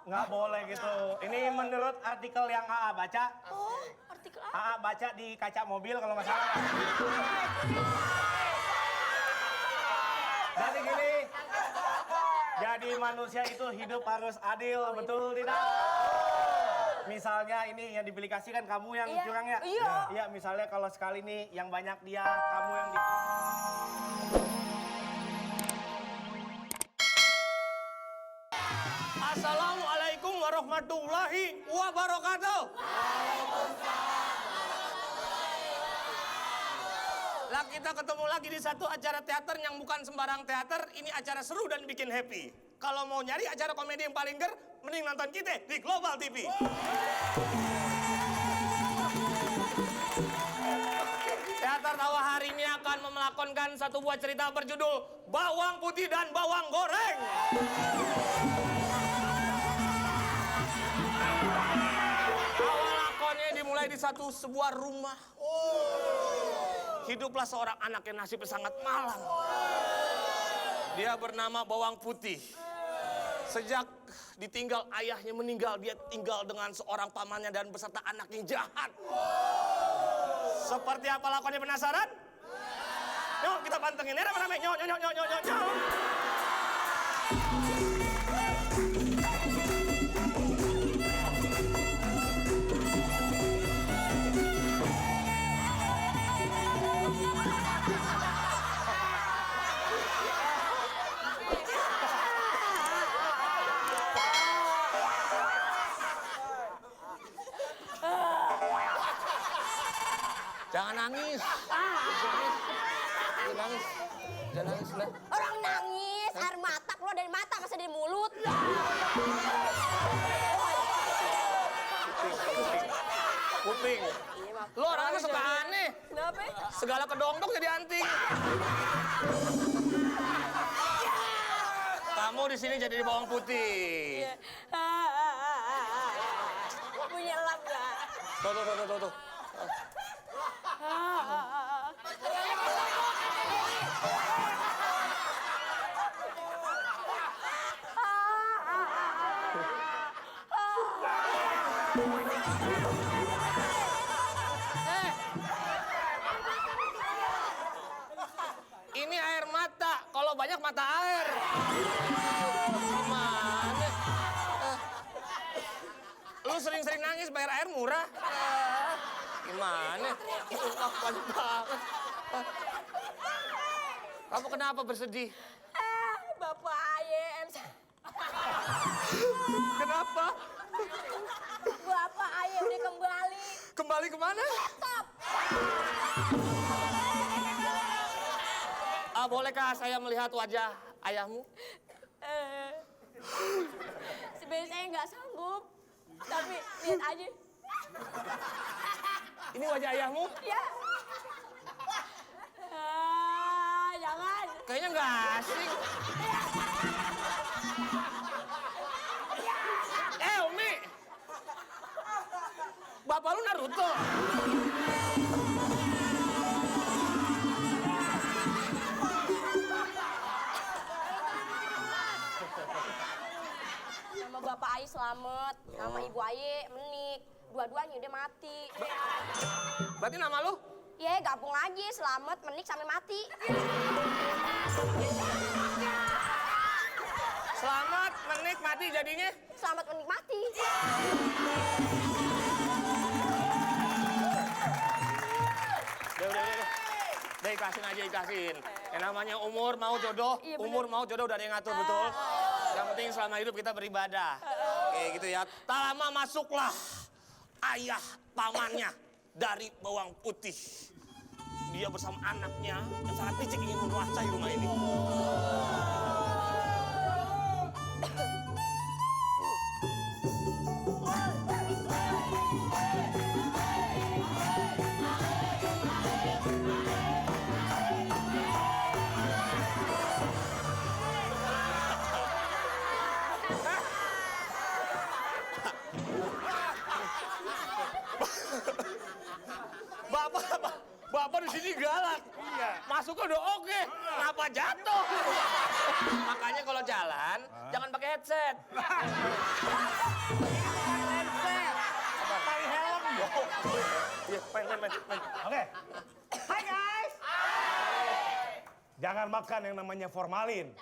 Nggak boleh gitu. Ini menurut artikel yang AA baca. Oh, artikel apa? AA baca di kaca mobil kalau nggak salah. Jadi gini, jadi manusia itu hidup harus adil, betul tidak? Misalnya ini yang diplikasikan kamu yang curang ya? Iya. Iya, misalnya kalau sekali nih yang banyak dia, kamu yang di... Assalamualaikum warahmatullahi wabarakatuh. Lah kita ketemu lagi di satu acara teater yang bukan sembarang teater. Ini acara seru dan bikin happy. Kalau mau nyari acara komedi yang paling ger, mending nonton kita di Global TV. Teater Tawa hari ini akan melakonkan satu buah cerita berjudul Bawang Putih dan Bawang Goreng. Awal lakonnya dimulai di sebuah rumah. Hiduplah seorang anak yang nasibnya sangat malang. Dia bernama Bawang Putih. Sejak ditinggal ayahnya meninggal, dia tinggal dengan seorang pamannya dan beserta anak yang jahat. Seperti apa lakonnya, penasaran? Yuk kita pantengin ya rame-rame. Nyok. Jangan nangis. Jangan nangis lah. Orang nangis, air mata keluar dari mata, kasih dari mulut. Kuping. Lo orangnya suka aneh. Kenapa? Segala kedongdong jadi anting. Kamu di sini jadi Bawang Putih. Punya lap nggak? Tuh. Ini air mata, kalau banyak mata air. Gimana? Lu sering-sering nangis bayar air murah. Gimana? Banyak banget. Kamu kenapa bersedih? Bapak ayem. Kenapa? Bapak ayem udah kembali. Kembali kemana? Stop. Bolehkah saya melihat wajah ayahmu? Sebenarnya saya nggak sanggup. Tapi lihat aja. Ini wajah ayahmu? Ya. Jangan. Kayaknya nggak asing. Umi! Bapak lu Naruto? Nama Bapak Ayi selamat, nama Ibu Ayi menik. Dua-duanya udah mati. Berarti nama lu? Ya gabung aja, selamat, menik, sampai mati. Selamat, menik, mati jadinya? Selamat menikmati. Udah ikhlasin aja, ikhlasin. Yang namanya umur mau jodoh, Iya, umur mau jodoh udah ada yang ngatur, betul? Yang penting selama hidup kita beribadah. Oke gitu ya. Tak lama masuklah ayah pamannya dari Bawang Putih. Dia bersama anaknya yang sangat licik ingin menguasai rumah ini. Bapak di sini galak. Iya. Masuknya udah oke. Kenapa jatuh? Makanya kalau jalan, jangan pakai headset. Pakai helm. Iya, main. Oke. Hai guys. Jangan makan yang namanya formalin.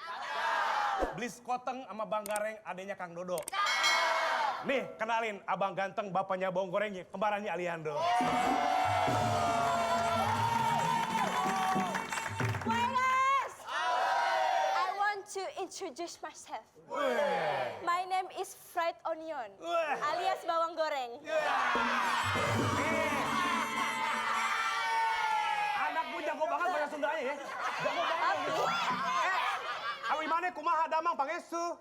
Beli sekoteng sama Bang Gareng adanya Kang Dodo. Nih, kenalin Abang Ganteng, bapaknya Bawang Gorengnya, kembarannya Aliando. Buenas! I want to introduce myself. My name is Fried Onion, alias bawang goreng. Anak gue jago banget bahasa Sundanya ya. Jago banget. Awi mana kumaha damang pangestu.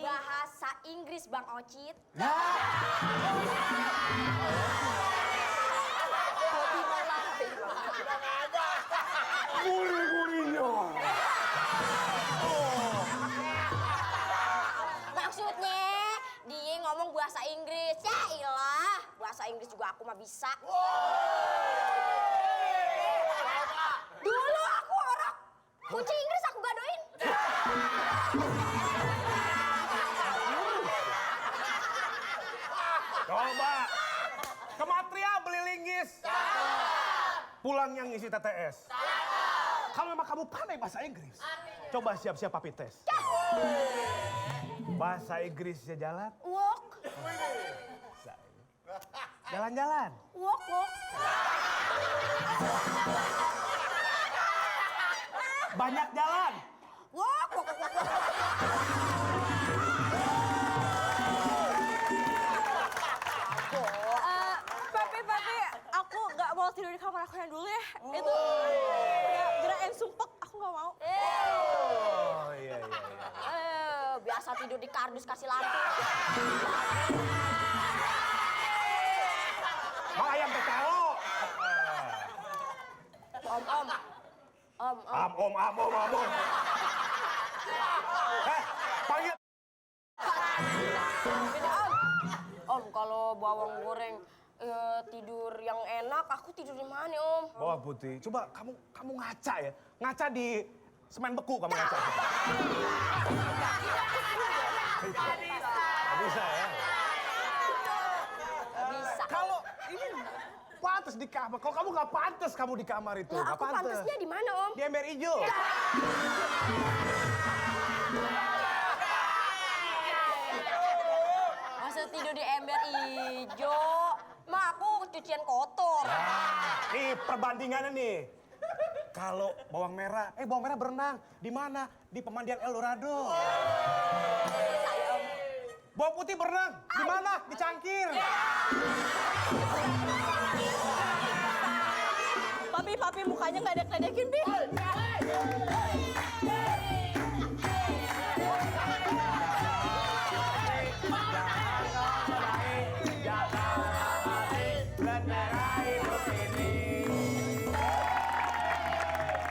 Bahasa Inggris, Bang Ocit. Gurih-gurihnya. Maksudnya, dia ngomong bahasa Inggris. Ya ilah, bahasa Inggris juga aku mah bisa. Dulu aku orang kunci Inggris aku gadoin. Coba. Ke Matria beli linggis. Pulangnya ngisi TTS. Kalau memang kamu pandai bahasa Inggris, coba siap-siap papi tes. Bahasa Inggrisnya jalan, Walk, jalan-jalan. walk. Banyak jalan. Walk. Papi, aku nggak mau tidur di kamar aku yang dulu ya. Itu udah gerak sumpek, aku nggak mau. Oh iya. Biasa tidur di kardus kasih lampu. Mau ayam pecalo. Om. Om. Panggil. Ini Om, kalau bawang goreng tidur yang enak, aku tidur di mana Om? Bawang putih. Coba kamu ngaca ya. Ngaca di semen beku kamu ngaca. Nggak bisa ya. Bisa. Kalau ini pantas di kamar. Kalau kamu nggak pantas kamu di kamar itu. Lah, Nggak aku pantasnya di mana Om? Di ember hijau. Masa tidur di ember hijau? Ma, aku cucian kotor. Nih perbandingannya nih. Kalau bawang merah berenang. Di mana? Di pemandian El Dorado. Bawang putih berenang. Di mana? Di Cangkir. Papi, mukanya ngeledek-ledekin, Pi.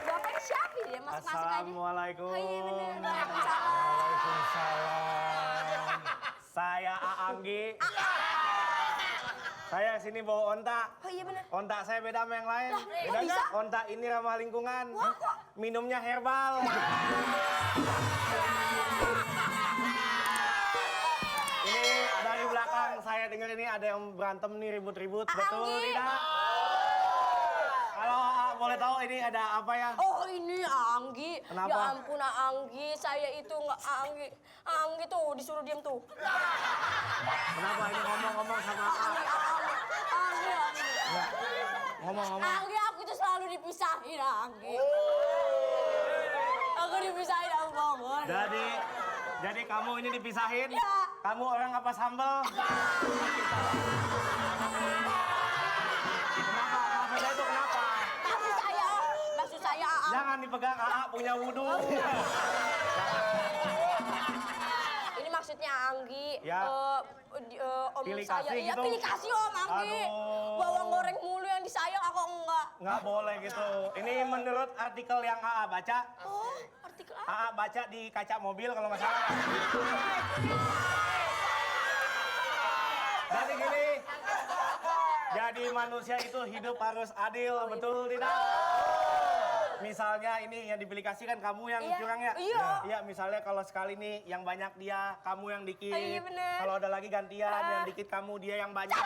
Bapaknya siapa dia? Masuk-masuk aja. Assalamualaikum. Oh iya bener, Waalaikumsalam. Waalaikumsalam. Saya Aanggi. Saya sini bawa onta. Oh iya bener. Onta saya beda sama yang lain. Lah, kok Bedanya bisa? onta ini ramah lingkungan. Wah, kok? Minumnya herbal. Ini dari belakang saya dengar ini ada yang berantem nih ribut-ribut. Betul Aanggi. tidak? Kalau boleh tahu ini ada apa ya? Oh ini Anggi. Kenapa? Ya ampun Anggi, saya itu nggak Anggi. Anggi tuh disuruh diem tuh. Kenapa ini ngomong-ngomong sama Anggi. ngomong-ngomong? Anggi, aku tuh selalu dipisahin Anggi. Aku dipisahin sama Bogor. Jadi kamu ini dipisahin? Ya. Kamu orang apa sambel? Kenapa? Maksudnya itu kenapa? Maksud saya Anggi. Jangan dipegang, AA punya wudhu. Ini maksudnya Anggi. Ya. Om Pilih saya. kasih Iya gitu. pilih kasih Om Anggi. Aduh. Bawang goreng mulu yang disayang aku enggak. Nggak boleh gitu. Ini menurut artikel yang AA baca. Oh, artikel apa? AA baca di kaca mobil kalau nggak salah. Jadi manusia itu hidup harus adil, betul tidak? Misalnya ini yang diplikasikan kamu yang Iya. curang ya? Iya. Iya, misalnya kalau sekali nih yang banyak dia, kamu yang dikit. Oh, iya bener. Kalau ada lagi gantian, yang dikit kamu, dia yang banyak.